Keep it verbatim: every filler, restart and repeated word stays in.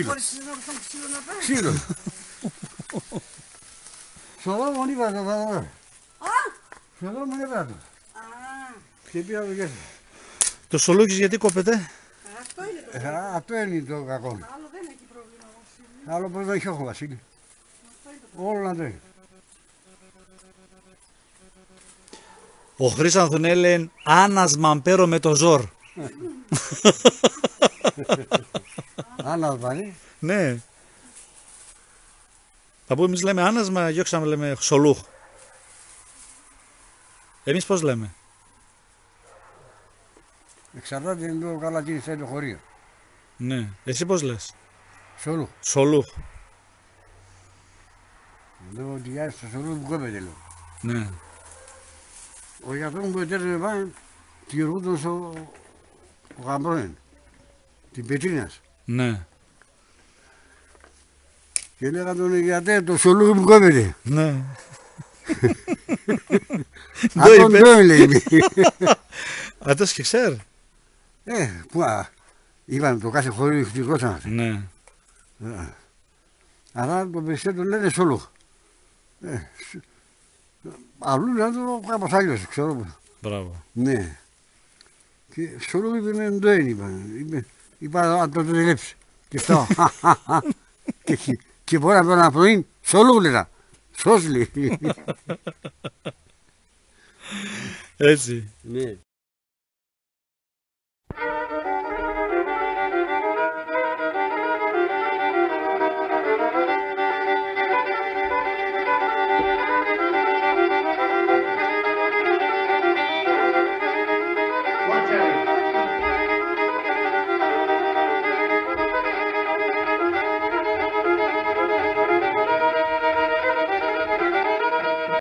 Χωρίς να έρθουν ξύλο να παίρνουν. Ξύλο. Σο δρόμο είπα το, θα το δω. Α! Σο δρόμο είπα το. Α. Και πήγαμε και... Το σολούκι γιατί κόπεται; Αυτό είναι το... Ε, α, αυτό είναι το κακό. Άλλο δεν έχει πρόβλημα, Βασίλη. Άλλο πώς δεν έχει, Βασίλη. Όλα να το είναι. Ο Χρύσανθον έλεγεν: «Άνασμαν παίρω με το ζόρ'». Άνασμα, ε; Ναι. Παππού, εμείς λέμε άνασμα, γιώξαμε, λέμε σολούχ. Εμείς πώς λέμε; Εξαρτάται με το καλά τι θέλει το χωρίο. Ναι. Εσύ πώς λες; Σολούχ. Σολούχ. Λέω ότι για το σολούχ που κόπεται, λέω. Ναι. Ο γιατρός μου που ετέρευε πάνε, τη γεωργούνταν σο γαμπρόν, την πετρίνας. Ναι. Και λέγαν τον: «Γιατρέ, το σολούχ μ' κόπεται». Ναι. «Ντο είπες;» «Ατόν ντο», λέει. Ατός και ξέρ'. Ε, πού, α, είπαν το κάθε χωρί τη γλώσσα μας. Ναι. Ε. Αλλά το περισσότερο λένε σολούχ. Ε, σ-, Αλλού να το κάπως αλλιώς, ξέρω εγώ. Μπράβο. Ναι. Και σο ρούχ, είπε με, ντο έν', είπα. Είπα, είπα, «Α, το, το δουλέψει». Και αυτό. Και, και, και μπορεί να το να πρωί, σο ρούχ, λέει. Σως, λέει. Έτσι. Ναι.